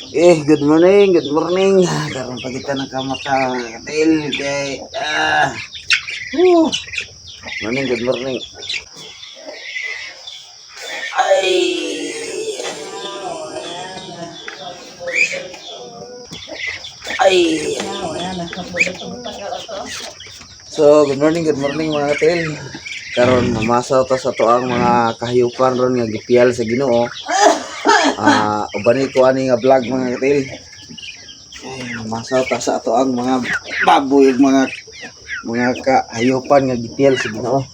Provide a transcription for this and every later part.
Eh, good morning, good morning. Karon pa kita nakamata katil kay woo. Morning, good morning. Ay. Ay. So, good morning mga katil. Karon mamasaw ta sa tuang mga kahayupan ron nga gipiyal sa Ginoo. Ubani ko ani nga vlog mga katil. Ay, mamasaw ta sa ato ang mga baboy ug mga kahayupan nga gipiyal sa Ginoo.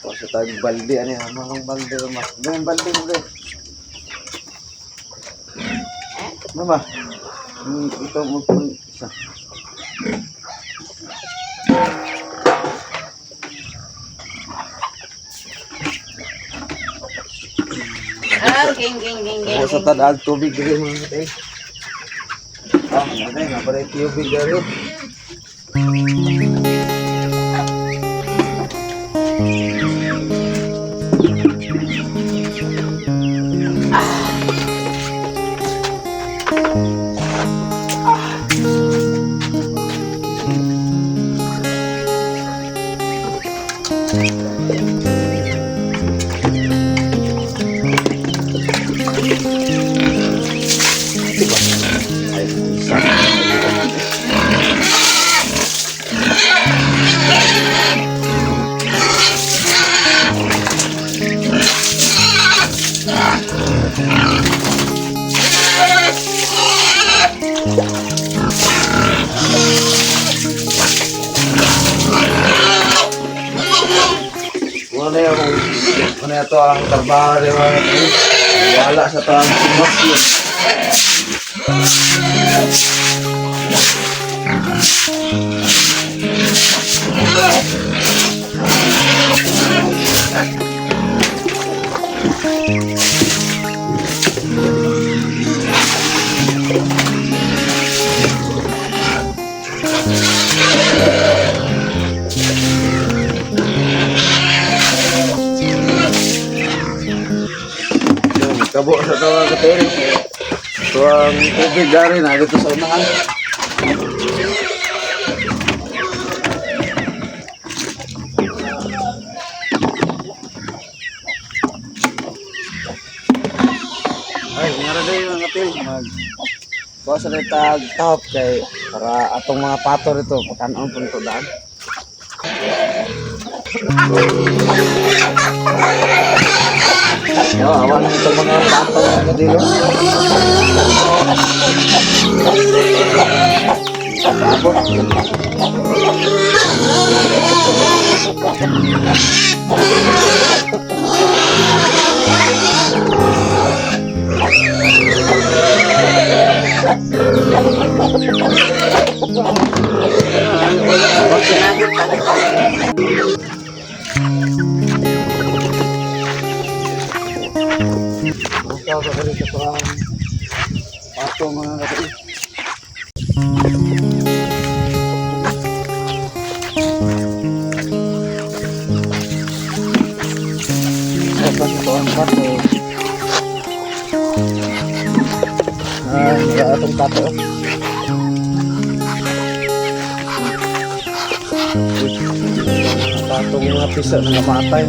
O sa tag balde ani ha, mga balde ma. Mga balde mo bre. Mama. Ito mo pun isa. Ah, ging, ging, ging, ging. O sa tag tubig diri mga katil. Ah, nga nga pare tubig diri. Ay, isa. Wala yung ano ito ang trabaho ni mga katil. Wala sa to ang sinok. Yung kabo sa to mga katil. Ito ang tubig dari na dito sa unahan. Ay, nga rin mga katil. Mag kuha sa tag top kay para atong mga pato rito pakanon po nito daan. Yo, awan na itong mga pato mga kadilo. Abot. Ikaw ka rin sa tuang pato mga kadilo. Ito sa tuang pato. Ay, wala atong pato. Patong mga pisa na namatay.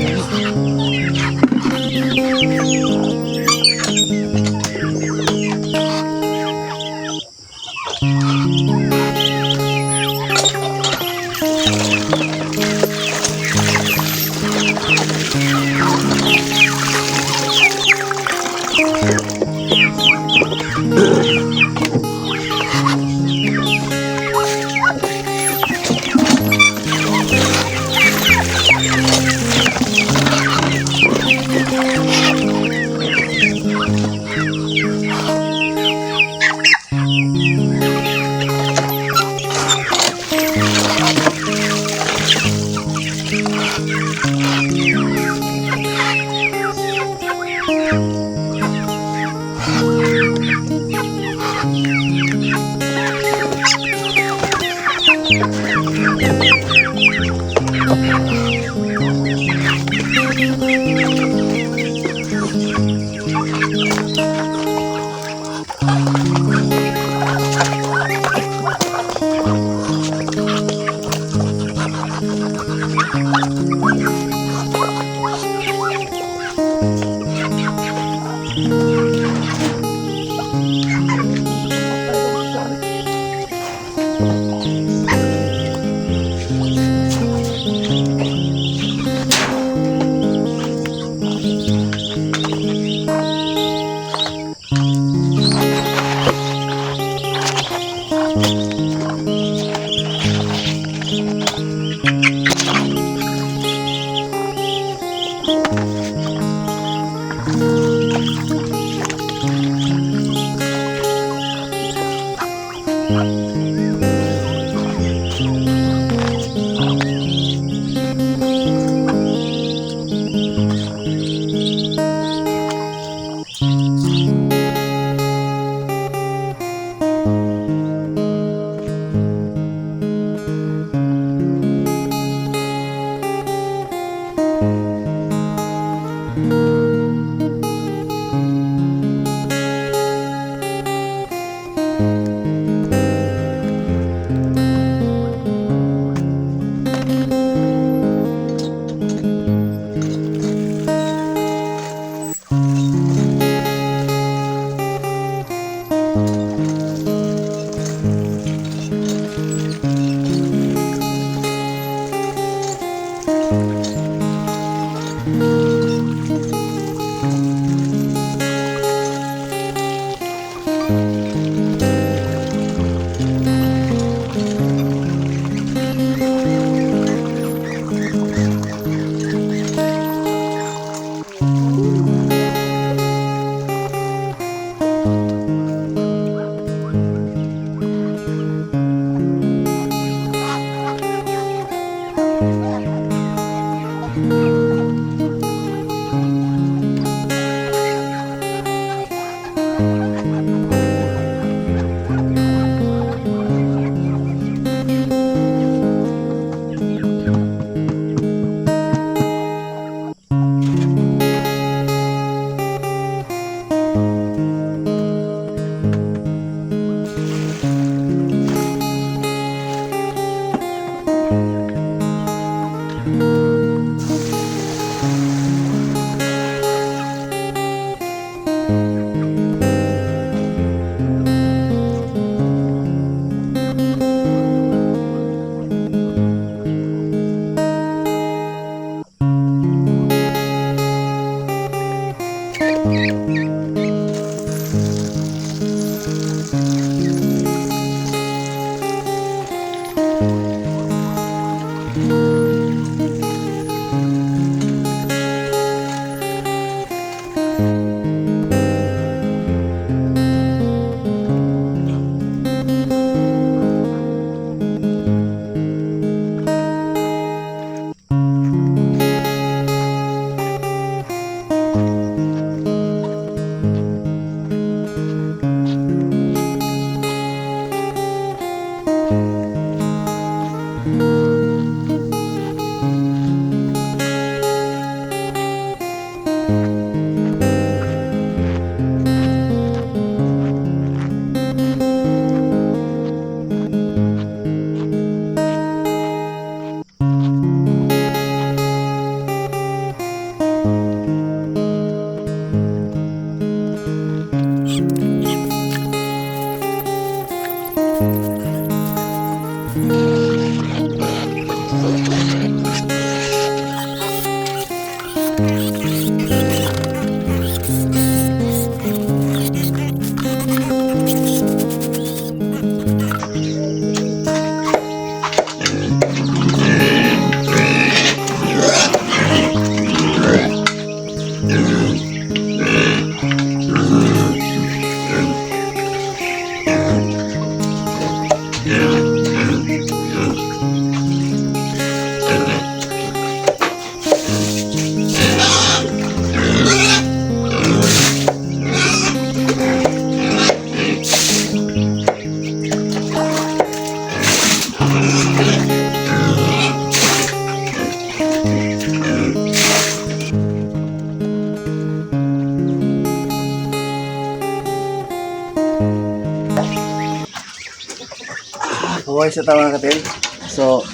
Huwag sa tawa, katil. So,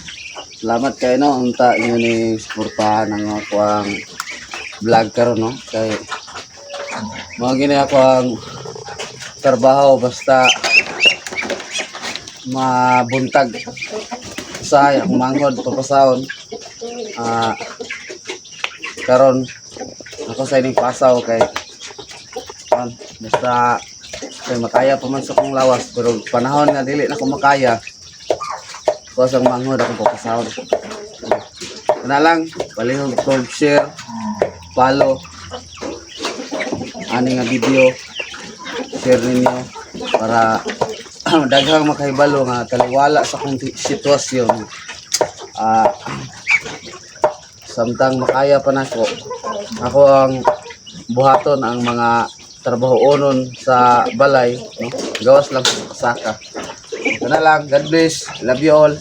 salamat kayo, no. Unta inyo ni suportahan ang ako ang vlog karon, no. Kay mga gini ako ang trabaho basta mabuntag usahay akong manghod papasahon. Karon ako sa ining pasaw kay kan basta kay makaya pa man sa akong lawas, pero panahon nga dili na ko makaya ko sa manghod akong papasahon na lang. Palihog kog share, follow ani nga video, share ninyo para daghang makahibalo nga taliwala sa akong sitwasyon. Samtang makaya pa nako, ako ang buhaton ang mga trabahoonon sa balay, no, gawas lang sa saka. Ito na lang. God bless. Love you all.